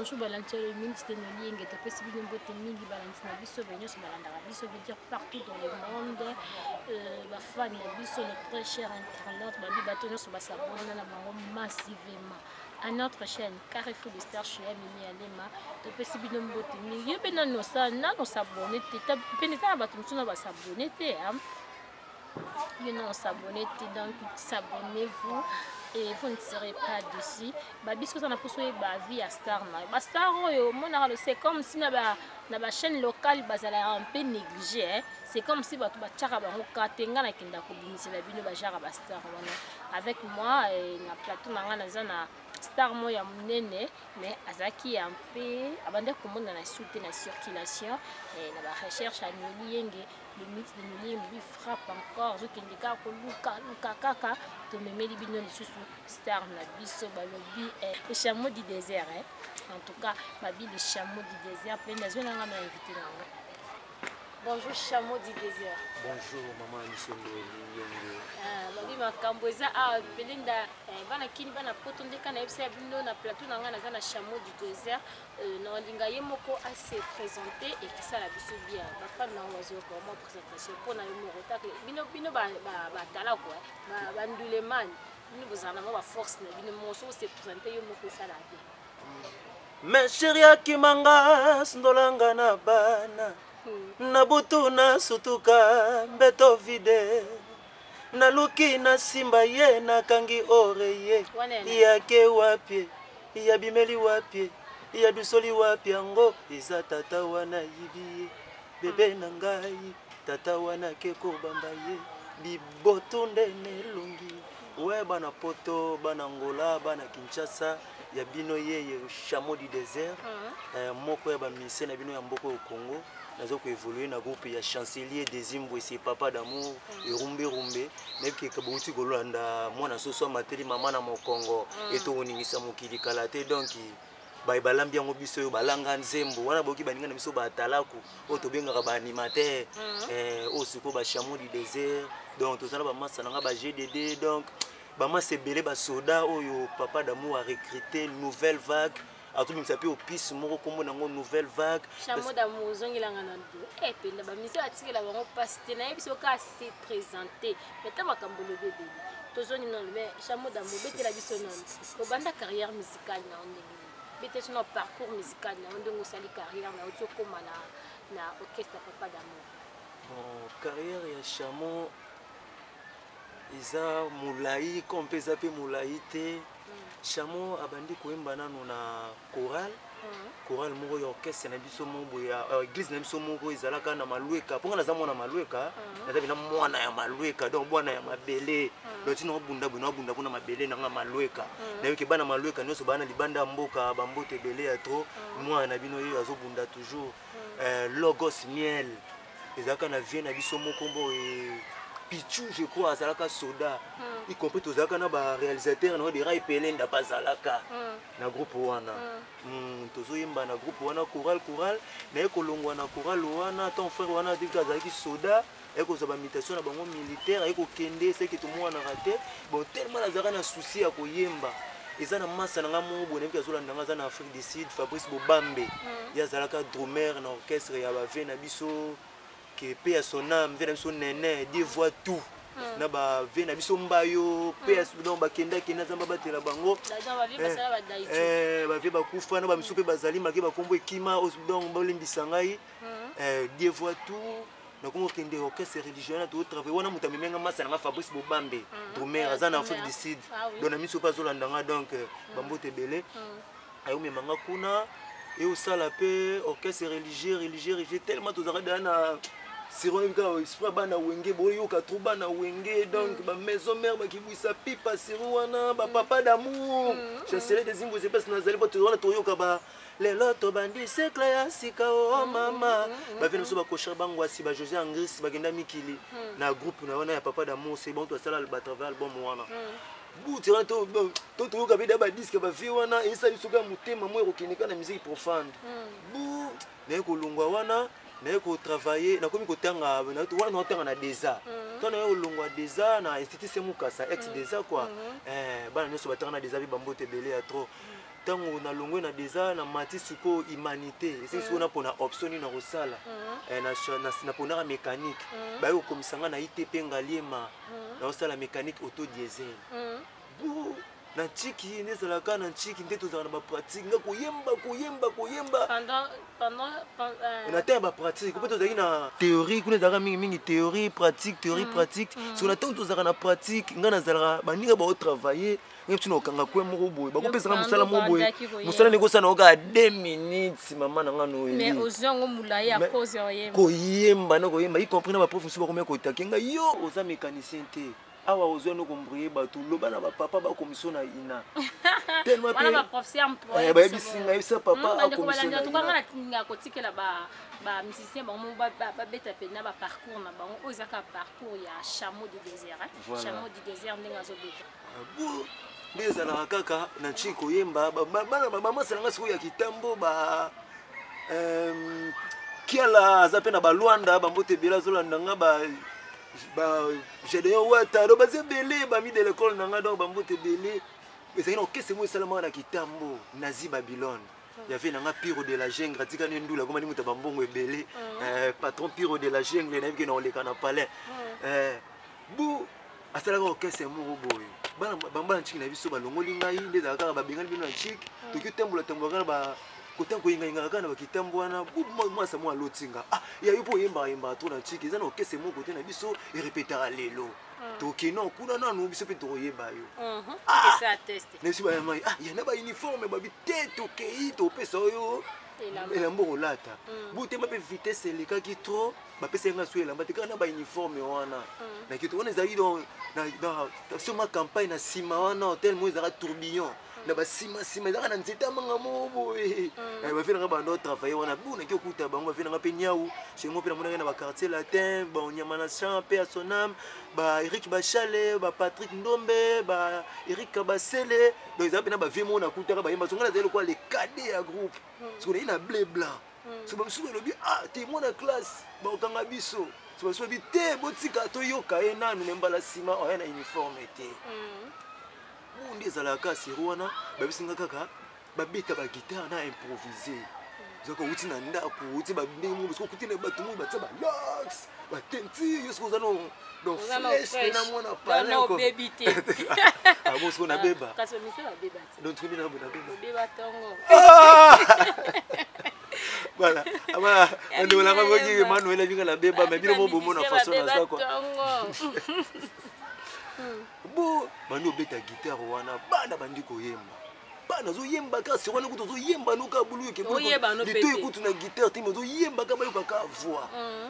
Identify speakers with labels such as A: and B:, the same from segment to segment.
A: Bonjour balandi ya ministre Nolienge, topesi bino mbote mingi balandi na biso baye nyonso balandaka biso, veut dire partout dans le monde, bafani na biso, nos très chers internautes, babi bato nyonso basabona na bango massivement à notre chaîne Carrefour de Star chez Mimi Alema. Topesi bino mbote mingi. Yo mpe nano nano s'abonner te, mpe eza na bato mosusu na basabonner te, hein? Yo non s'abonner te, donc s'abonnez-vous et vous ne serez pas déçus. Babiso oza na mposa oyeba vie ya star na yo, bastar oyo omonaka, c'est comme si na bachaîne locale bazalaka un peu négligé, hein? C'est comme si bato batiaka bango ka te. Ngai nakenda kobimisela bino bajara bastar wana. Avec moi na plateau na ngai, naza na star moko ya monene, mais azalaki ya mpe abandaki komona na su te na circulation. Na barecherche ya Noli Yenge, le mythe de Noli Yenge frappe encore. Ozokende kaka koluka luka kaka, tomemeli bino lisusu star na biso, balobi le chameau du désert, eh? En tout cas babi le chameau du désert mpe nazwi nanga na invité na ngo. Bonjour, chameau du désert.
B: Bonjour, maman Misondo Yenge.
A: Ah, babi makambo eza awa pelenda, bana kini, bana poto, ndeka nayebisa ya bino na plateau na ngai naza na chameau du désert. Nalinga ye moko ase présente ekisala biso bien. Bafani nango bazoyoka mwa présentation mpona yo moko take. Bino batalako, bandulemani, bino bozala na mwa baforce na bino moko. Soki ose présente yo moko, esala bien.
B: Mais chéri akimanga, sundolanga na bana na butu, nasutuka mbeto vide, naluki nasimba ye, nakangi oreye. Yake wapi? Yabimeli wapi? Yadusoli wapi? Yango eza tata wana ayibi ye, bebe na ngai. Tata wana ake kobamba ye bibotu nde na elongi. We bana poto, bana Ngola, bana Kinshasa, ya bino yeye chameau du désert, moko ya bamusicien na bino ya mboka oyo Congo. Naza koévolue na groupe ya Chancelier Desimbwese, Papa d'Amour, Erumbe Rumbe. Nayebi ke bouti kolanda mwana soso amateli mama na mokongo, etokoningisa mokili kala te. Donc baye balambi yango, biso oyo balanga nzembo wana, boyoki baninga na biso baatalaku oyo tobengaka baanimateur, oyo sikoyo bachameau du désert. Donc toza na bamasa na nga ba GDD, donc bamasa ebele, basoda oyo Papa d'Amour a recruté. Nouvelle vague, atobimisa mpe opise moko, nkombo nango Nouvelle Vague.
A: Chameau d'Amour, ozongelanga na do e mpenza bamisi batikela bango mpasi te. Nayebi soki ase présente, mais ta makambo olobi ebele, tozongi nano. Mais chameau d'Amour, betela biso nano obanda carrière musicale na yo ndenge nini? Betela biso na parcours musical na yo, ndenge osali carrière na yo ti okóma na orchestre Papa d'Amour.
B: Bon, carrière ya chameau eza molai comme mpe eza mpe molai te. Chameau abandi koyemba nano na chorale, chorale moko ya orchestre na biso moko boye, ya église na biso moko ezalaka na Malweka, mponga naza mwana Malweka, naza bina mwana ya Malweka, donc bwana ya mabele. Donc tina obunda boye, naobunda mpona mabele nanga Malweka. Nayoki bana Malweka nyonso baa na libanda ya mboka, bambote ebele ya trop. Mwana na bino ye azobunda toujours. Logos Miel ezalaka na vie na biso moko mbo Pichu, je crois, azalaka soda, y compris tozalaka na baréalisateur na de Rai Pelenda, bazalaka na groupe wana. Tozoyemba na groupe wana, chorale, chorale. Naye kolongwa na chorale wana, ton frère wana dika azalaki soda, aye kozwa bamutation na bango militaire, aye kokende seke tomwanaka te. Bon, tellement nazalaka na souci ya koyemba, eza na masa na nga moko boye, nayebi azolanda nga, aza na Afrique du Sud, Fabrice Bobambe. Ye azalaka drummer na orchestre ya bave na biso, ke pe ya son âme, ve na biso Nene Dieu voit tout, na bave na biso Mbayo pe ya donc bakendakende, Nzambe abatela bango. Bave bakufa na bamisu mpe bazali make bakombo ekima, donc bolimbisa ngai. Dieu voit tout. Nakomi kokende orchestre religieux wana, totravaille wana. Moto amemenga masa nanga Fabrice Bobambe, drummer, aza na Afrique du Sud, donc na miso mpe azolanda nga, donc bambote ebele. Ayomemanga kuna, eosala mpe orchestre religieux, religieux, religieux. Tellement tozalaka deya na siron kaka esprit ya bana Wenge, boyoka trop bana Wenge, donc bamaison mère bakibwisa pipa siro wana, bapapa d'Amour, Chancelier des Imbos epesi nazali po wana toyoka ba lelo tobandi siècle ya sika o mama. Bavie na biso bakocher bangwasi, bajosé Angris, bakenda mikili na groupe na wana ya Papa d'Amour. C'est bon, tosala batravers album wana buti wana, to toyoka mpe da badisque bavie wana, esali biso kaka motema mo ekokende kaka na musique profane. Bu naye kolongwa wana, naye kotravaille, nakomi kotanga wana, naotanga na desa to naye kolongwa desa na institut Semukasa, ex desa quoi. Bana nyonso batanga na desa mpe bambote ebele ya trop. Ntango nalongwe na deza, na mati sikoyo humanité, esiki sikoyo napona option nini na kosala. Naponaka mécanique. Baye kokomisa nga na ITP Ngaliema, naosala mécanique auto diesel. Bu na ntiki nde ezalaka na ntiki nde tozalaka na bapratique, nga koyemba, koyemba, koyemba.
A: Pendant
B: Na temps ya bapratique mpe tozalaki na théorie kuna, ezalaka mingimingi théorie, pratique, théorie, pratique. Soki na ntango tozalaka na pratique, ngai nazalaka, baninga baotravaille, ngai biso na kokanga kwe moko boye, bakopesanga mosala moko boye.
A: Bandaki koyemba.
B: Mosala ndenge osala nango kaka 2 minutes, mama na nga.
A: Mais
B: Noeli
A: ozwi yango molai ya cause ya oyemba.
B: Koyemba na koyemba, y compris na baprof mosusu bakomia kotake ngai: "Yo oza mécanicien te, awa ozwa no kombrie bato, loba na bapapa bakomiso na ina." Tellement
A: wana
B: mpe
A: baprofesseur.
B: Bayebisi ngai, yebisa papa
A: Bandeko
B: akomiso
A: balandi,
B: na
A: atuka nga
B: ina.
A: Natinga kotikela bamusicien bango babeta mpena baparcours na bango oyo ezaka parcours ya Chameau du désert, hein.
B: Voilà.
A: Chameau du désert, ndenge azobeta.
B: Bu nde ezalaka kaka na ntiki koyemba. Bana bamasa nga sikoyo ya kitambo, ba Kiala aza mpe na balwanda, bambote ebele, azolanda nga, ba Gédéon Wata, donc baza ebele, bami de l'école na nga, donc bambote ebele. Ezalaki na orchestre moko esalamaka na kitambo, Nazi Babylone. Yave nanga Piro de la Jungle, atikani ndula, akomani moto ya bambongo ebele. Patron Piro de la Jungle, nayebi ke na koleka na palais. Bu asalaka orchestre moko boye, bana bambala ntiki na biso balongoli ngai, nde ezalaka kaka babengani bino na ntiki, toki tambola tambola kaka na kotanga, koyengayengaka kaka na bakitambo wana. Bu mwasa moko alotinga: "Ah, ya yo mpo oyembaka, yembaka trop na ntiki, eza na orchestre moko te na biso erepetaka lelo, tokende kuna nanu, biso mpe tokoyeba yo."
A: Esa test.
B: Na biso bayamai: "Ah, yana bauniforme." Babi te, tokei, topesa oyo
A: Elamba.
B: Elamba kolata butema mpe vitesse elekaki trop, bapesaki nga so elamba te, kaka na bauniforme wana na kito wana. Ezalaki donc soma campagne na nsima wana, hotel moko ezalaka Tourbillon, na basima nsima ezalaka na nzete ya manga moko boye. Bafe nanga bando travaille wana, bu naki okuta bango, bafe nanga mpe niau chez moi, mpe namonaki na baquartier latin, banyama na champ mpe ya sonam, ba Eric Bachale, ba Patrick Ndombe, ba Eric Kabasele. Donc ezala mpena bavie moko nakutaka bayemba. So ngai nazali lokola le cadet ya groupe, soki naye na bleu blanc, so bamosusu balobi: "Ah te, mwana classe, bakokanga biso." So bamosusu balobi: "Te, botika toyoka ye nanu, me mbala nsima oya na uniforme te." Bu nde ezalaka sero wana, babisinga kaka babeta baguitare na improvise. Ezalaka outi na ndako, outi bandenge moko, soki okuti na bato moko batia balax, batenti yo, soki oza no donc
A: Oza na
B: fresh
A: fresh.
B: na mwana
A: Na
B: palin.
A: obebi te.
B: Ah bon, soki nabeba?
A: Kasi bamisi babeba te.
B: Donc soki nabeba?
A: Obeba ntongo.
B: Voilà, aba bandeko nanga, boki Emmanuel abinga na beba, mais bino mo bomona façon naza quoi.
A: Ntongo.
B: Bo bandi obeta guitare wana, bana bandi koyemba, bana azoyemba kaka sero wana, kutu ozoyemba noka bulu.
A: Oyeba no
B: lito
A: pe te.
B: ekutu na guitare te, mais ozoyemba kaka, bayokaka voix.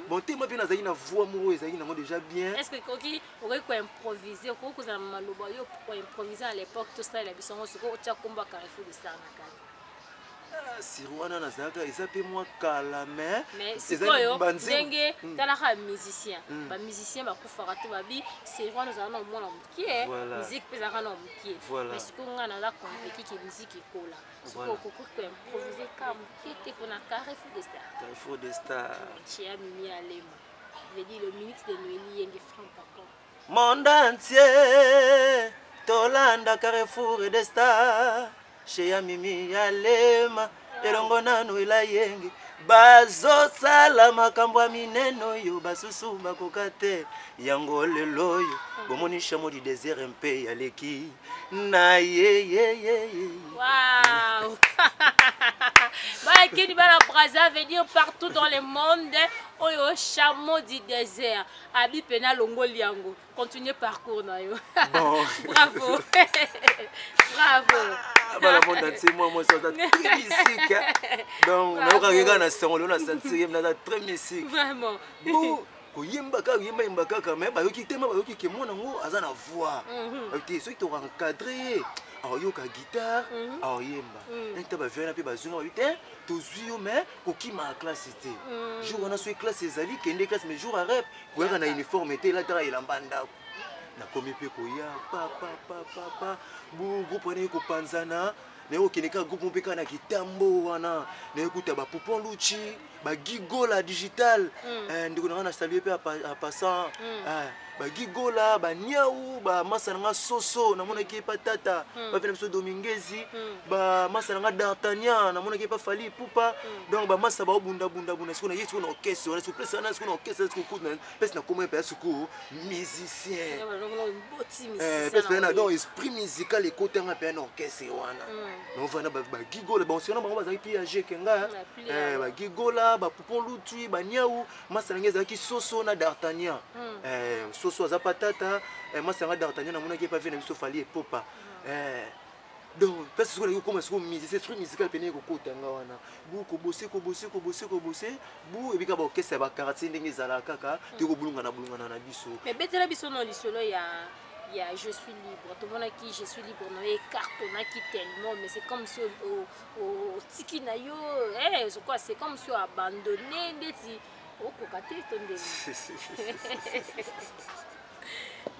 B: Bon, tema mpe nazalaki na voix moko ezalaki nango déjà bien.
A: Est ce que okoki koimprovise, okoki kozala na maloba yo koimprovise à l'époque, tosalela biso yango sikoyo, otya kombo ya Carrefour de Star na kati?
B: Ah, siro wana nazalaka, eza mpe mwa kala, mais
A: Mais
B: ezali
A: sikoyo ndenge talaka musicien, bamusicien bakufaka te, babi seri wana ozala na mwana mokie. Musique mpe ezalaka na mokie. Mais sikoyo ngai naza convaincu ke musique ekola sikoyo. Okoki koimprovise ka mokie te mpona Carrefour de Star?
B: Carrefour de Star.
A: Chia Mimi Alema, veut dire le ministre de Noélie Yenge Franc Pacon.
B: Monde entier tolanda Carrefour de Star, chez ya Mimi Alema elongo nanu elayengi, bazosala makambo ya minene oyo basusu bakoka te. Yango lelo oyo bomoni Chameau du désert mpe aleki na ye ye ye ye.
A: Waouh! Bakeni bana Brazza, veut dire partout dans le monde, oyo Chameau du désert. Abi pena longoli yango. Continuez parcours na yo.
B: Bon.
A: Bravo. Bravo.
B: Bana monde entier, moi moi aza très mystique, hein. Donc nayokaki kaka na sango lelo na sentir naza très mystique.
A: Vraiment.
B: Bo koyemba kaka, koyembayemba kaka, mais bayoki te, ma bayoki ke mwana yango aza na voix te, soki toencadre ye, aoyoka guitare, aoyemba. Nta bavie mpe bazwinga, babi te, tozwi yo, mais kokima ya classe te. Jour wana soki classe ezali, kende classe, mais jour ya rep, koyaka na uniforme te, elataka elamba ndako. Nakomi mpe koya pa bu groupe wana ekopanzana, naye kokende kaka groupe mpe kaka na kitambo wana, naye kuta bapupon luchi, bagigola digital. Ndeko na nga na salue mpe en passant. Bagigola, baniau, bamasa na nga soso, namonaki ye pa tata, bavie na biso Domingezi, bamasa na nga D'Artagnan, namonaki ye pa Fally Ipupa. Donc bamasa baobundabundabunda. Sikoyo naye sikoyo na orchestre wana, sikoyo place wana, sikoyo na orchestre, sikoyo kutu place nakoma ye mpenza sikoyo musicien. Place mpenza na donc esprit musical ekotanga mpenza na orchestre wana. Naovanda bagigola, bansena bango bazalaki plus age ke nga, bagigola, bapupon lutui, baniau. Masa na ngai ezalaki soso na D'Artagnan. Soso aza pa tata, masa yanga D'Artagnan namonaki ye pa vie na biso Fally Ipupa. Donc place sikoyo naki kokoma sikoyo musicien, esprit musical pene ekokota nga wana, bu kobose, kobose, kobose, kobose, bu ebika baorchestre ya baquartier ndenge ezalaka kaka te, kobulungana bulungana na biso.
A: Mais betela biso na lisolo ya Je suis libre. Tomonaki Je suis libre na yo ecartonnaki tellement, mais c'est comme si otiki na yo, eh, quoi, c'est comme si oabandonné, ndeti okoka te to ndenge.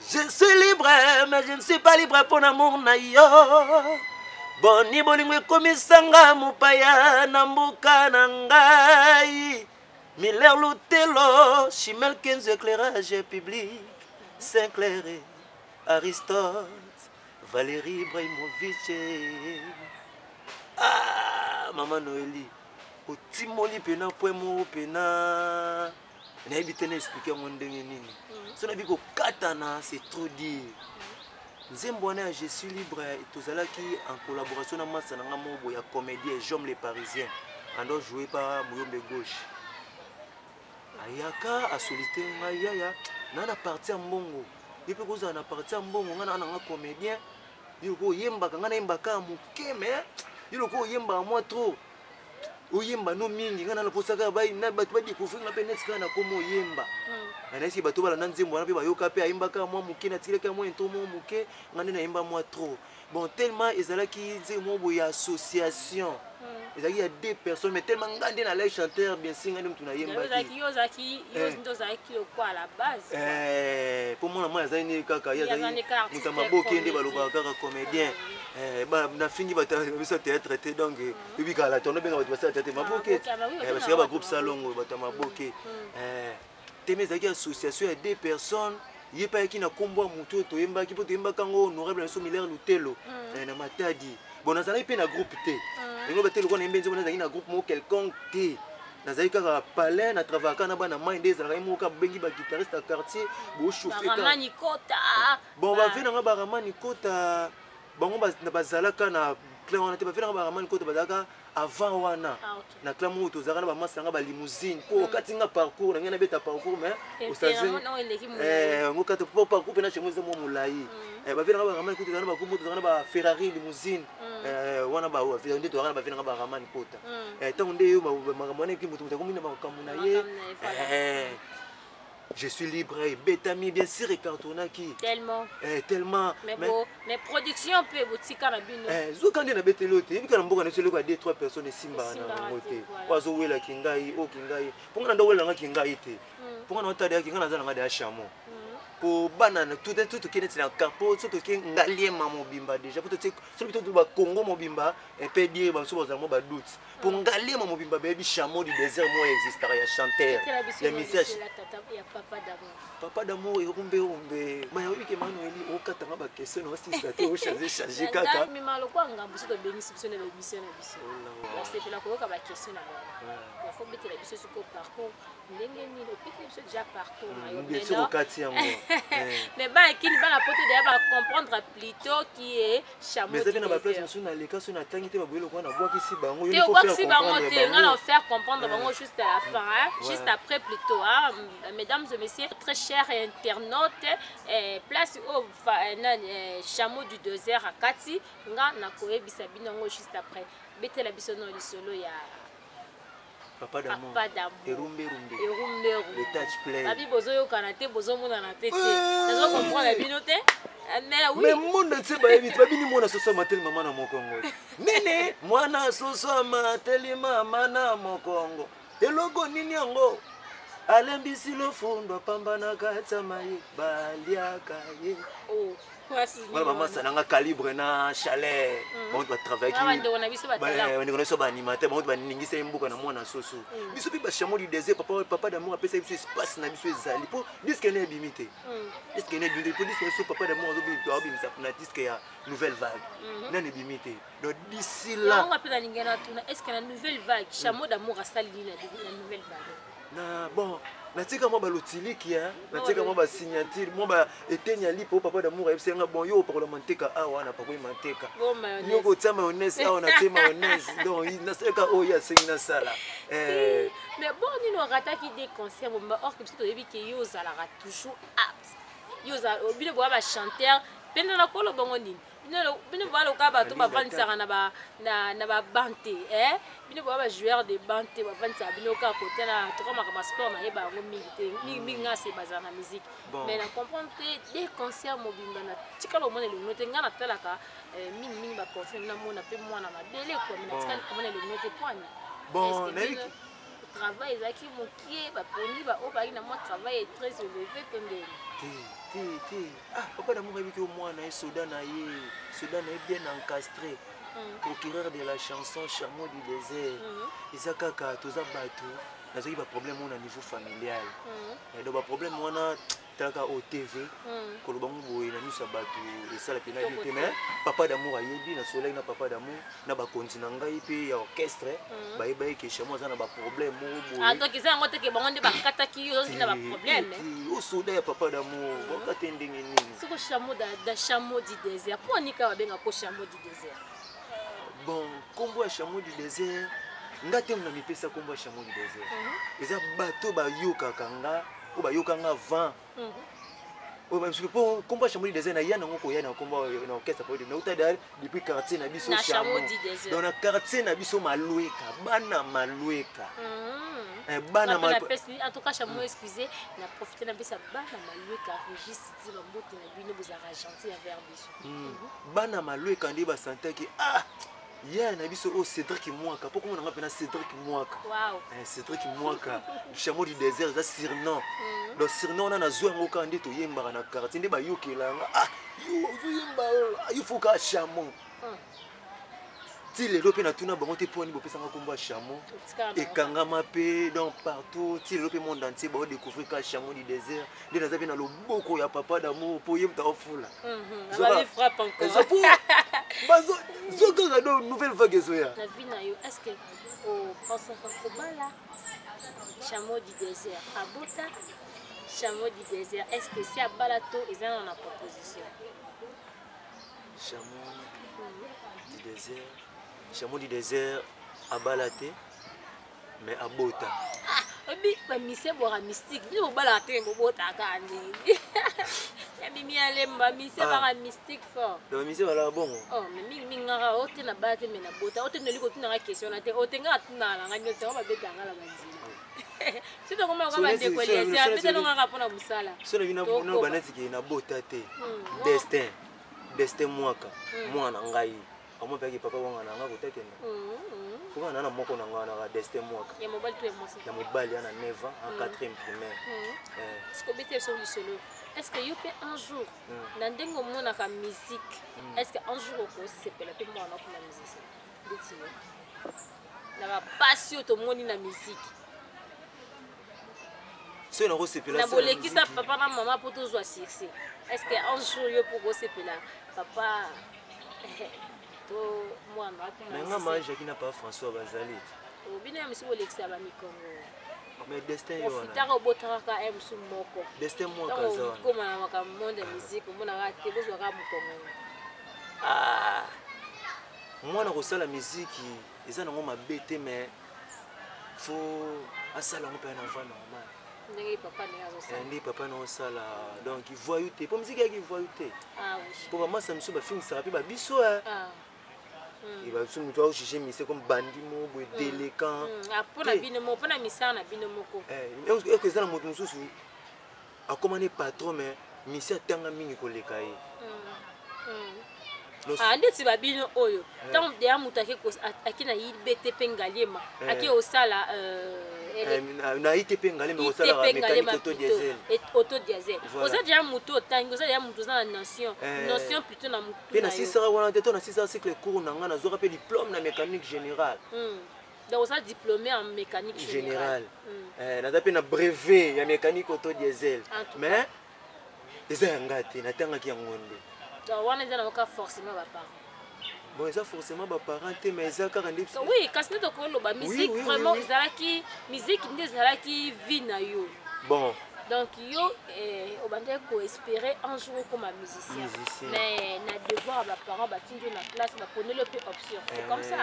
B: Je suis libre, mais je ne suis pas libre pour l'amour na yo. Boni bolingo ekomisanga mopaya na mboka na ngai. Miller Lutelo, Chimel Kenzo, éclairage public, Sinclair, Aristote, Valérie Ibrahimovic. Ah, Maman Noélie, otimoli pena point moko pena nayebi te na explique yango ndenge nini. So nayebi kokatana, c'est trop dire. Nzembo wana ya Je suis libre, tozalaki en collaboration na masa na nga moko boye ya comédien, Jom le Parisien, ando joué par Muyombe Gauche. Ayaka asolite ngai: "Yaya, na parti ya mbongo, ye mpe kozala na parti ya mbongo. Ngai na nga comédien, yo loko oyembaka, ngai nayembaka ya moke, mais yo loko oyembaka mwa trop, oyemba no mingi. Ngai nana posaka bato badécouvrir nga mpe neti kaka nakoma oyemba." Nayesi bato balanda nzembo wana mpe bayoka mpe ayembaka mwa moke, natikilaki mwa intro moko moke, ngai nde nayemba mwa trop. Bon, tellement ezalaki nzembo moko boye ya association, ezalaki ya deux personnes, mais tellement ngai nde nalai chanteur, bien sûr ngai nde motu nayembaki.
A: Yo ozalaki, yo nde ozalaki lokwa la base.
B: Mpo mwana mwana azali nini kaka, ye azali moto ya maboke, nde balobaka kaka comédien. Nafingi bato biso théâtre te, donc oyebi kala tondo benga bato basala théâtre maboke, basika bagroupe salongo, bato ya maboke teme. Ezalaki association ya deux personnes, ye mpe ayaki na nkombo ya motu oyo toyembaki, mpo toyembaki yango honorable na biso Miller Lutelo na Matadi. Bon, nazalaki mpe na groupe te, yango bate lokola nayembi nzembo, nazalaki na groupe moko quelconque te, nazalaki kaka palin na travaillaka na bana mai. Nde ezalaka ye moko abengi baguitariste ya quartier, bochauffe. Bon, bave nanga baramani kota, bango bazalaka na clan wana te. Bave nanga baramani kota bazalaka avant wana na clan moko, tozalaka na bamasa nanga balimousine, mpo okati nga parcours na ngai, nabeta parcours, mais yango kati po parcours mpe na chez moi eza mwa molai. Bave nanga baramani kota, tozalaka na bagroupe, tozalaka na baferrari limousine wana, nde tozalaka na bave nanga baramani kota. Ntango nde yo makambo wana eki, moto moto akomi na makambo na ye. Je suis libre ebetami, bien sûr ecartonnaki.
A: Tellement.
B: Tellement.
A: Mais, mais, bo, mais production mpe botika na bino.
B: Zoka nde nabeteli oyo te, yebika na mboka na biso eloko ya 2 3 personnes esimbaka na yango te. Oyo azowelaki ngai oyo kingai, mpo ngai na ndo owelangaki ngai te, mpo ngai na otadeyaki ngai naza na ngai deya chameau, po bana tout toke neti na po so toke Ngaliema mobimba déjà, po totie soki to bakongo mobimba mpe dire bamosusu bazala mwa badoute, po Ngaliema mobimba bayebi chameau du désert moko existaka ya chanteur ya musicien. Papa d'amour, erumbe erumbe maya, oyebi ke Manueli okatanga baquestion na osisa te, ochange change kaka.
A: Mema lokwa ngambo, so tobengisi biso na baémission na biso, osepela koyoka baquestion na bango. Faut betela biso sikoyo parcours ndenge nini opeteli biso déjà parcours na yo.
B: Bien sûr, okati yango.
A: Mais bana kini, bana poto deya bacomprendre plutôt qui est chameau.
B: Mais eza na baplace mosusu naleka, so natangi te, baboye lokola nabwakisi bango.
A: Te, obwakisi bango te, nga na faire comprendre bango juste à la fin, hein? Juste après plutôt, hein? Mesdames et messieurs, très chers internautes, place oyo nani chameau du désert akati, nga nakoyebisa bino yango juste après. Betela biso no lisolo ya
B: Papa d'amour.
A: Papa d'amour.
B: Erumbe rumbe.
A: Erumbe rumbe.
B: Le touch play.
A: Babi bozoyokana te, bozomonana pe te, nazo comprendre bino te, mais oui.
B: Mais monde entier bayebi te, babini mwana soso amateli mama na mokongo. Nini? Mwana soso amateli mama na mokongo, eloko nini yango? Alembisi lofundo apamba na kati ya mai, baliaka ye.
A: Oh.
B: Wana bamasa na nga calibre na chaleur, bango batravaillaki,
A: bandeko na biso.
B: Bandeko na biso baanimateur, bango baningisa ye mboka na mwana soso. Biso mpe bachameau du désert, papa, papa d'amour apesa biso espace na biso. Ezali mpo disque ne ebimi te, disque ne ebimi te, mpo disque so papa d'amour azobimisa na disque ya nouvelle vague nani ebimi te. Donc d'ici là
A: Yango mpe nalingi natuna: est ce que na nouvelle vague, chameau d'amour asali nini na nouvelle vague?
B: Na bon, natika mwa balotiliki, natika mwa basignature, mwa ba eteni ya lipa oyo papa d'amour ayebisi nga: bon, yo opakola manteka awa, na pakoli manteka, yo kotia mayonnaise awa, natie mayonnaise. Donc nasalaka oyo asengi nasala.
A: Mais bon, nini orataki des concerts bomba, or que biso toyebi ke yo ozalaka toujours apte? Yo bino boya bachanteur mpe na nakolo bongo nini, bino boya loka bato bavandisaka na baban te, bino boya bajoueur de ban te, bavandisaka bino kaka kote na toka makambo ya sport. Nayeba yango mingi te, mingimingi nga se bazala na musique, mais na comprendre te, des concerts mobimba na tikala omona elongo te. Nga natalaka mingimingi baconcert, namona mpe mwana mabele kua, mais natikali komona elongo te poani.
B: Bon,
A: travail ezalaki mokie, baponi baoyo bazalaki na mwa travail est très élevé to ndeni?
B: Te, te, te. Ah, papa d'amour ayebiki o mwana ye, soda na ye, soda na ye bien encastré, procureur de la chanson, chameau du désert. Eza kaka toza bato, nazwaki baproblème oyo na niveau familial. Donc baproblème wana, talaka o TV, koloba ngo boye na miso ya bato esala mpena bien te. Mais papa d'amour ayebi, nasolaki na papa d'amour na bakonzi na ngai mpe ya orchestre, bayeba ye ke chameau aza na baproblème moko
A: boye. Donc eza yango teke bango nde bakataki yo, ozaki na baproblème?
B: Osoda ya papa d'amour, bakate ndenge nini?
A: Siko chameau da chameau du désert, mpo anika babengako chameau du désert?
B: Bon, nkombo ya chameau du désert, nga te na mipesa nkombo ya chameau du désert. Eza bato bayokaka nga, oyo bayoka nga avant mpo nkombo ya chameau du désert naya nango koya na nkombo na orchestre po nauta depuis quartier na biso
A: chameau.
B: Donc na quartier na biso Malweka, bana Malweka,
A: bana. En tout cas, chameau, excusez, na profite napesa bana Malweka, Régis ti bambote na bino, bozalaka gentil envers biso.
B: Bana Malweka nde basantaki: ah, ye na biso oyo Cédrik Mwaka, mpo komona nga mpena Cédrik Mwaka. Cédrik Mwaka, chameau du désert eza surnom. Donc surnom wana nazwa yango kaka nde toyembaka na quartier, nde bayokela yanga: ah, yo ozoyemba, yo foka chameau. Ti lelo mpe natuna bango te mpo wani bopesanga nkombo ya chameau, ekangama mpe. Donc partout, ti lelo mpe monde entier baodécouvrir ka chameau du désert. Nde naza mpe na loboko ya papa d'amour mpo ye moto aofula zokaka. Do nouvelle vague ezoya.
A: Na vie na yo, est ce que opensaka kobala, chameau du désert abota? Chameau du désert, est ce que si abala to eza na na proposition?
B: Chameau du désert, chameau du désert abala te, mais abota.
A: Oyebi bamise bwaka mystique, bino bobalaka te, bobotaka ndenge ya mimi alemba mise baka mystique fort.
B: Donc mise balaka bongo?
A: Oh, mais mingimingi ngaka o te, na bala te, mais nabota. O te, noli kotunanga question na te, o te ngaka tunaka na ngai nyonso yango, babetaka na banzela so tokomaka bandeko Eliezer abetalongaka mpona mosala.
B: So na bino banetike nabota te. Destin, Destin Mwaka, mwana ngai amo mpeyaki papa wanga na nga kotakenda foka na moko na ngai naka Destin Mwaka.
A: Ya mobali to ya mwasi?
B: Ya mobali, ana 9 ans, en 4e primaire.
A: Siko obeti biso lisolo, est ce que yo mpe un jour, na ndenge omonaka musique, est ce que un jour okosepela mpe mwana okoma musicien ndeti yo, na bapasi oyo tomoni na musique?
B: Soki nakosepela?
A: Na bolekisa papa na mama mpo tozwa succès, est ce que un jour yo mpo okosepela papa to mwana?
B: Me nga maa Jaki na papa François bazali.
A: Bino ya mosu bolekisa bamikongo.
B: Mais Destin ye wana.
A: Ofutaka, obotaka kaka ye mosu moko.
B: Destin Mwaka aza wana.
A: Koma na makambo monde ya musique, omonaka te bozwaka mokongo.
B: Ah, mwana kosala miziki eza nango mabe te, mais faut asala yango mpe na voie normale.
A: Ndenge papa ndenge azosala.
B: Nde papa na osala, donc voyou te, mpo miziki yaki voyou te, mpo bamasa mosusu bafingisaka mpe babiso. Babiso moto aojuge mise comme bandi mo boye, délinquant.
A: Mpona bino moko, mpona misala na bino moko.
B: Eke eza na moto mosusu akóma ne patron, mais misi atanga mingi koleka ye.
A: Ndeti babino oyo, ntango deya moto ake na IBT mpe Ngaliema, ake osala
B: Na ITP Ngalema osalaka mécanique auto diesel.
A: Auto diesel. Oza déjà moto otangi, oza déjà moto oza na notion, notion plutôt na motu.
B: Mpe nasisaka wana te, to nasisaka cycle court na ngai, nazwaka mpe diplôme na mécanique générale.
A: Donc oza diplômé en mécanique
B: générale. Naza mpe na brevet ya mécanique auto diesel, mais eza ya nga te, natangaki yango nde.
A: Donc wana eza nango kaka forcément baparent?
B: Bon, eza forcément baparent te, mais eza kaka nde.
A: Oui, kasi nde tokoloba musique vraiment ezalaki, musique nde ezalaki vie na yo.
B: Bon.
A: Donc yo obandaki koespérer un jour okoma musicien, mais na devoir ya baparent batindi yo na classe, baponeli yo mpe option, c'est comme ça.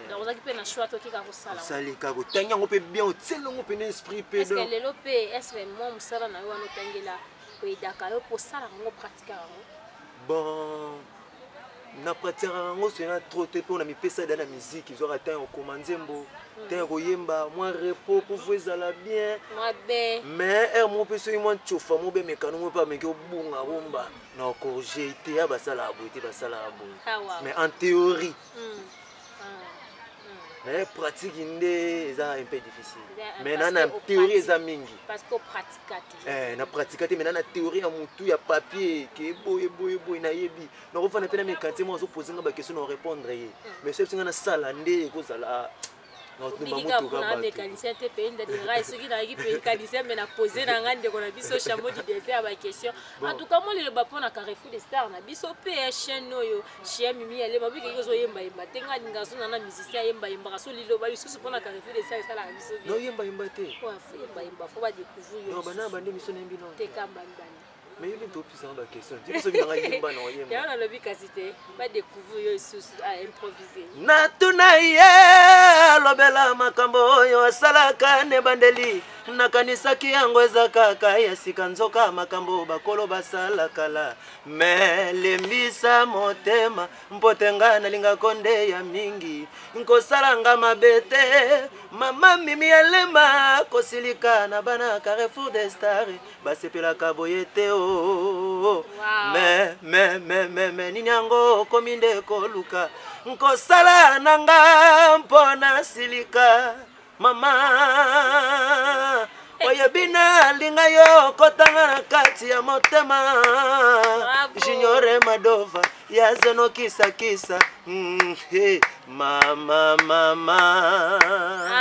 A: Donc ozalaki mpe na choix, tokeka kosala.
B: Osali kaka, otangi yango mpe bien, otieli yango mpena esprit mpe.
A: Est-ce que lelo mpe, est ce que mwa mosala na yo wana otangela oyedaka yo kosala yango, pratique yango?
B: Bon, na pratiquaka yango sena trop te, mpo na mipesa da na musique. Ezwaka temps ya kokoma nzembo, temps ya koyemba, mwa repos po vo ezala bien.
A: Mabe.
B: Mais heure moko mpe soki mwa ntsofa mo be mekano mo mpe ameki obunga bomba na ocorriger te, ya basalaka boye te, basalaka boye. Mais en théorie, mais pratique nde eza un peu difficile. Mais na théorie eza mingi.
A: Parce que opratika te.
B: Na pratika te, mais na théorie ya motu ya papier ke boye boye boye nayebi. Nakofanda mpe na mécanicien mo azopose nga baquestion, na répondre ye, mais soki nga nasala nde ekozala.
A: Obiki mpona mécanicien te mpe ndadira soki nayaki mpe mécanicien, mais na pose na ngai ndeko na biso Chameau du Désert ya baquestion. En tout cas, mo liloba mpona Carrefour de Star na biso mpe chaîne oyo chia Mimi Alema, obikeki ozoyembayemba te, ngai alinga azona na musicien ayembayembaka. So liloba lisusu mpona Carrefour de Star esalaka biso.
B: Noyembayemba te.
A: Faut yembayemba, faut badécouvrir.
B: Yo bana bande miso nayembi no.
A: Te, kambambani.
B: Mais yebi topisanga baquestion ti biso binanga yemba na oyemba.
A: Yango nalobi, kasi te badécouvrir yo lisusu a improvise.
B: Natuna ye alobela makambo oyo asalaka na ebandeli, nakanisaki yango eza kaka ya sika, nzoka makambo bakolo basalakala. Me lembisa motema mpo te nga nalingako nde ya mingi, nkosalanga mabe te. Mama Mimi Alema kosilika na bana Carrefour de Star basepelaka boye te o. Me nini yango okomi nde koluka nkosala na nga mpo nasilika? Mama, oyebi nalinga yo kotanga na kati ya motema. Junior Madova ya zeno kisakisa, hey, mama mama.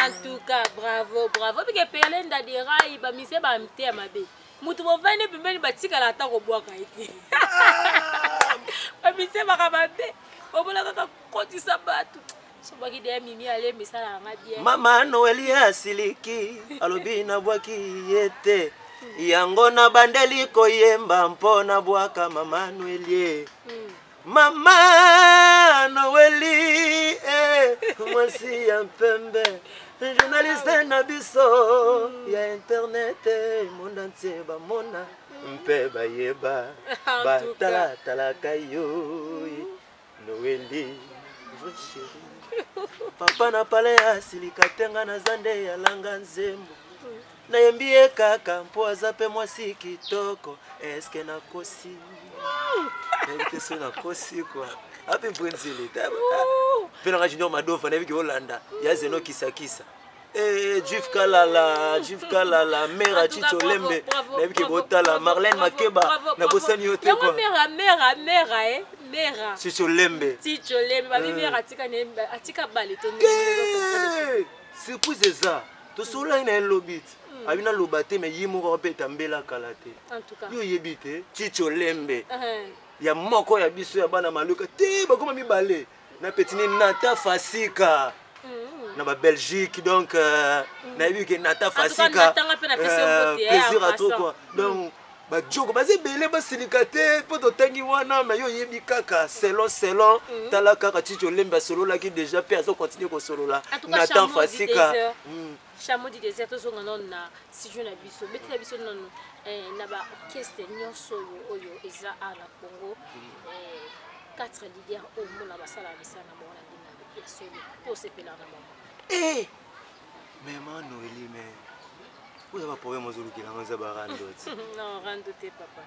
A: En tout cas, bravo, bravo. Bike pele ndadirai bamise bamte ya mabe, moto bovandi pembeni batikala ata kobwaka ye te, bamise baka mabe, omona kaka kotisa bato sobaki deya. Mimi Alema esalaka nga bien.
B: Mama Noeli asiliki, alobi nabwaki ye te, yango nabandeli koyemba mpo nabwaka mama Noelie. Mama Noeli, mwasi ya mpembe, journaliste na biso ya internet, monde entier bamona mpe bayeba, batalatalaka yo. Noeli vrai chéri, papa na pale asilika te, nga naza nde yalanga nzembo nayembi ye kaka mpo aza mpe mwasi kitoko. Eske nakosi? Nayebi te so nakosi kua ape mpwenzele mpe nanga Junior Madova, nayebi ke olanda ya zeno kisakisa. Juif Kalala, Juif Kalala, mera Chicho Lembe, nayebi ke botala Marlène Makeba, nabosani yo te.
A: Kua mera mera mera e mera.
B: Chicho Lembe.
A: Chicho Lembe babi mera atika atika bale to.
B: Surprise eza, tosololaki na ye lobi ti abi naloba te, me ye moko akobeta mbela kala te. Yo oyebi te Chicho Lembe ya moko ya biso ya bana maluka te, bakoma mibale na petini Nata Fasika na babelgique. Donc nayebi ke Nata Fasika, plaisir à trop quoi. Donc bajoko baza ebele, basilika te mpo totangi wana, me yo oyebi kaka selon selon. Tala kaka Chicho Lembe asololaki déjà mpe azocontinue kosolola. Nathan Fasika.
A: Chameau du Désert, tozonga nano na studio na biso, betela biso nano na baorchestre nyonso oyo oyo eza awa na Congo, quatre leader oyo mona basalaka misala na bango na ndenge ya solo mpo osepelaka na bango.
B: Mais ma Noeli, mais oyo baproblème ozolukelanga eza barando ti.
A: Non, rando te, papa.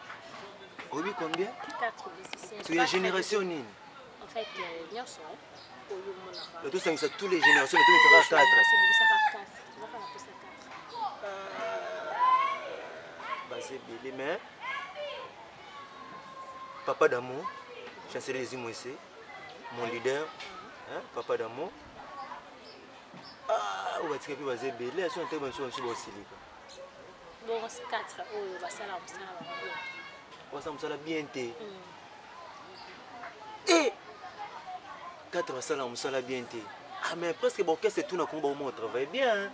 B: Oyebi combien?
A: Quatre musiciens.
B: To ya génération nini?
A: En fait, nyonso oyo omonaka.
B: Tosangisa tous les générations, tomisaka 4.
A: Tomisaka 4, tozaka na posa 4.
B: Baza ebele, mais Papa d'amour, Chancelier des Mwese, mon leader, hein, Papa d'amour. Ah, oyo batika mpe baza ebele, aso na baso baso baosilika.
A: Bongo 4 oyo basala mosala bango bien?
B: Basala mosala bien te. E 4 basala mosala bien te. Ah, mais presque baorchestre tout na Congo baoma travaille bien.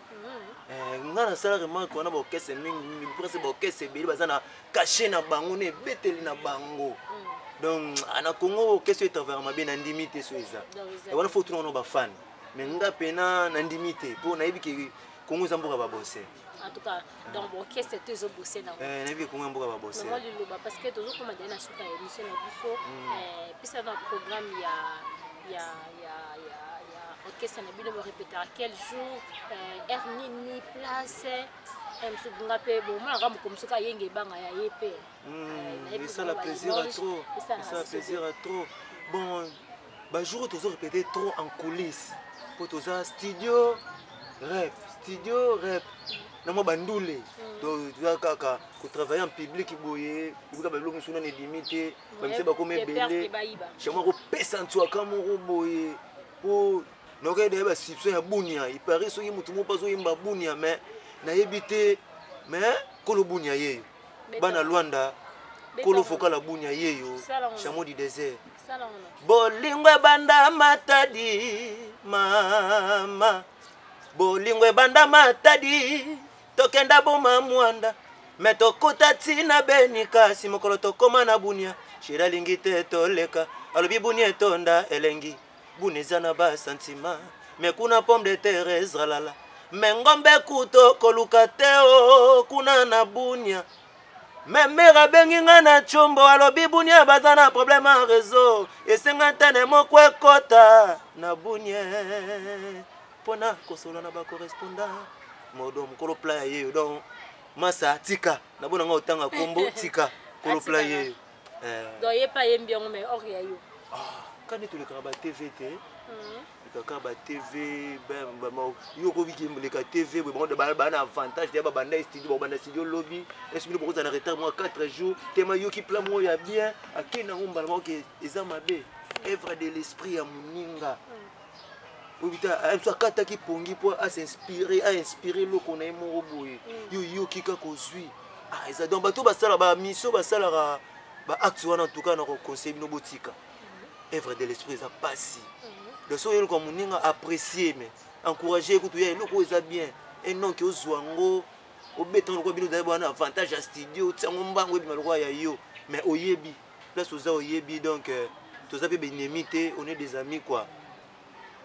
B: Nga nasala remarque wana, baorchestre mingi, presque baorchestre ebele baza na cachet na bango, na ebeteli na bango. Donc na Congo, orchestre etravaillaka mabe, na ndimi te. So eza wana, faut tuna wana bafane. Mais nga pena nandimi te, mpo nayebi ke Congo eza mboka babose.
A: En tout cas, donc orchestre to ezobose nango.
B: Nayebi ke Congo ya mboka babose.
A: Mama, liloba, parce que tozokoma deya na suka ya émission na biso. Pesa na programme ya orchestre na bino. Borépétaka quel jour, heure nini, place? Mosusu nga mpe bomonaka moko mosuku ayenge ebanga ya ye mpe.
B: Esala plaisir à trop, esala plaisir à trop. Bon, bajour oyo tozo répéter trop en coulisse, mpo toza studio rep, studio rep na mwa bandule. Toza kaka kotravailler en public boye, ekuta babiloko mosusu nano ebimi te, bamise bakoma ebele. Chamwa kopesa ntswaka moko boye, mpo naokende basubstitution ya Bunia. Ipare soki motu moko mpo azoyemba Bunia, mais nayebi te. Mais kolo Bunia yeyo, bana Lwanda, kolo vocal ya Bunia yeyo, Chameau du désert. Bolingo ebanda Matadi, mama, bolingo ebanda Matadi, tokenda boma Mwanda, me tokota ntina Beni, kasi mokolo tokóma na Bunia, chéri alingi te toleka. Alobi Bunia etonda elengi, Bunia eza na basentiments, me kuna pomme de terre ezalala, me ngombe kuto koluka te o kuna na Bunia. Me mare abengi nga na Tshombo, alobi Bunia baza na problème ya réseau, esenga ntene moko ekɔta na Bunia mpona kosola na bacorrespondant. Modo mokolo pla ya yeyo. Donc masa tika nabona nga otanga kombo, tika kolo pla yeyo.
A: Donc ye mpe ayembi yango, mais or ya yo.
B: Kani tolekaka ba TV te, lekaka ba TV. Yo okobiki leka TV boye, bango baa na avantage ya babanda studio, bakobanda studio lobi. Esi bino bokozala na retard mwa 4 jours tema. Yoki plan moko ya bien, akei nango mbala moko ke eza mabe. Œuvre de l'esprit ya moninga oyebi te, mosu akataki pongi mpo asinspire, ainspire eloko na ye moko boye. Yo yoki kaka ozwi. Eza donc bato basala bamission, basalaka baacte wana. En tout cas, na koconseille bino, botika. Œuvre de l'esprit eza pasi. Donc soki oyeluka moninga, apprécier, mais encourager kutu ya eloko oyo eza bien, et non ke ozwa yango, obeta lokola bino ozali wana avantage ya studio, otia yango mbango, ebima lokola ya yo. Mais oyebi place oza, oyebi. Donc toza mpe baennemi te, on est des amis quoi.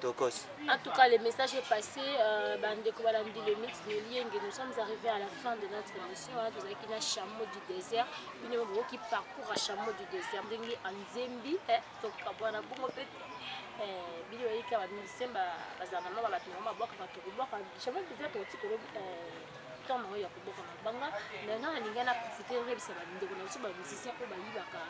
B: Tokos.
A: En tout cas, le message est passé. Bandeko balandi le mix de Lienge, nous sommes arrivés à la fin de notre émission. Hein, vous avez un Chameau du désert. Bino qui parcours à Chameau du désert. Ndenge Anzembi, tokabwana bongo pe te. Bino bayika ba musicien bazala na bato na babwaka, bato kobwaka Chameau du désert, toti kolobi ntango nango ya kobwaka mabanga. Maintenant, nalingai na profite oyebisa bandeko na biso bamusicien oyo bayibaka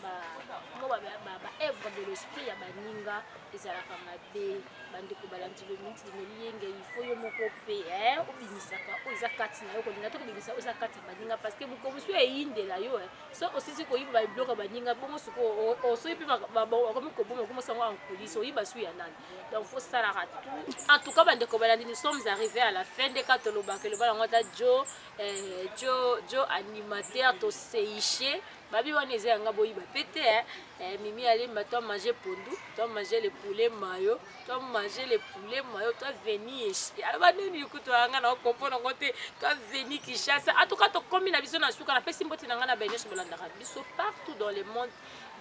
A: baœuvre de l'esprit ya baninga, ezalaka mabe. Bandeko balandi le minute de Lienge, il faut yo moko mpe obimisaka oyo eza kati na yo. Kolinga te kobimisa oyo eza kati ya baninga, parce que moko mosusu eyindela yo. So osisi koyiba biloko ya baninga bongo, sikoyo osoyi mpe bakomi koboma, okomosango en coulisse, oyiba su ya nani? Donc faut salaka tout. En tout cas, bandeko balandi, nous sommes arrivés à la fin. Ndeka tolobaka eloba yango ata jo animateur toseiche babi wana eza yanga, boyiba pe te. Mimi Alemba, toi manger pondu, toi manger le poulet mayo, toi manger le poulet mayo, toi veni aloba nini kutu yanga na okomprendre yango te, toi veni Kinshasa. En tout cas, tokomi na biso na suka. Napesi mbote na ngai na baye nyonso bolandaka biso partout dans le monde,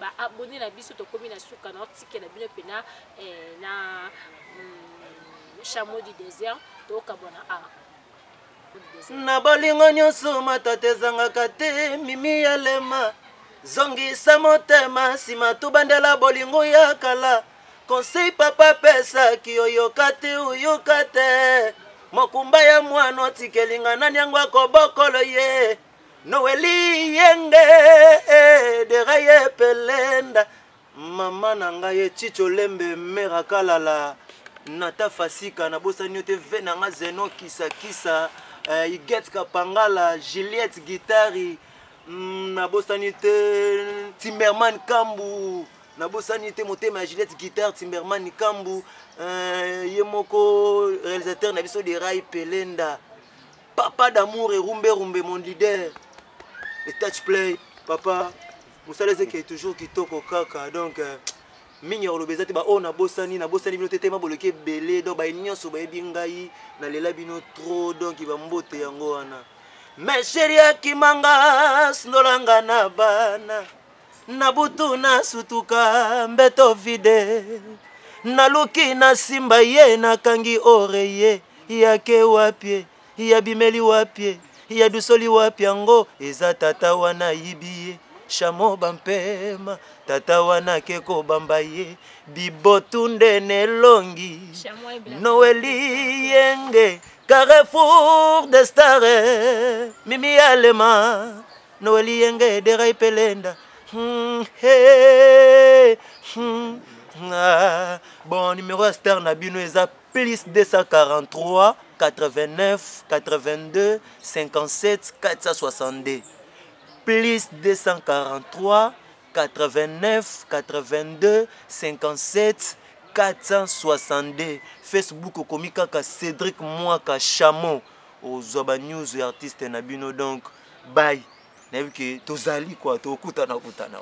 A: baabonné na biso. Tokomi na suka na otikela bino mpena na Chameau du désert. Tokabwana a
B: Na bolingo nyonso, matata ezangaka te. Mimi Alema, zongisa motema nsima, tobandela bolingo ya kala. Conseil papa apesaki, oyoka te, oyoka te. Mokumba ya mwana otikelinga, nani yango akobokolo ye? Noeli Yenge, deraye pelenda mama na ngai Eticho Lembe, mera kalala nata fasika, nabosani yo te ve na nga Zeno Kisakisa. Iget Kapangala, Juliette Guitari, nabosani te Timberman Kambu, nabosani te motema ya Juliette Guitare, Timberman Kambu, ye moko réalisateur na biso de Rai Pelenda, papa d'amour et Rumbe Rumbe, mon leader, et Touch Play, papa, mosala ezekei toujours kitoko kaka. Donc mingi ya koloba eza te. Baoyo nabosani, nabosani bino te te, maboloki ebele. Donc baye nyonso bayebi ngai, nalela bino trop. Donc bambote yango wana. Mais chéri akimanga, sundolanga na bana, na butu nasutuka mbeto vide, naluki nasimba ye, nakangi oreiller, yake wapie, yabimeli wapie, ya dusoli wapi? Yango eza tata wana ayibi ye shamo bampema, tata wana ake kobamba ye bibotu nde na elongi. Noeli Yenge, Carrefour de Star, Mimi Alema, Noeli Yenge, Derai Pelenda. Hey, ah, bon, numéro ya star na bino eza plus 243 89 82 57 462, plus 243 89 82 57 462. Facebook okomi kaka Cédric Mwaka Chamo, ozwa banews ya artiste na bino. Donc bye, nayebi ke tozali kwa, tokutana kutana.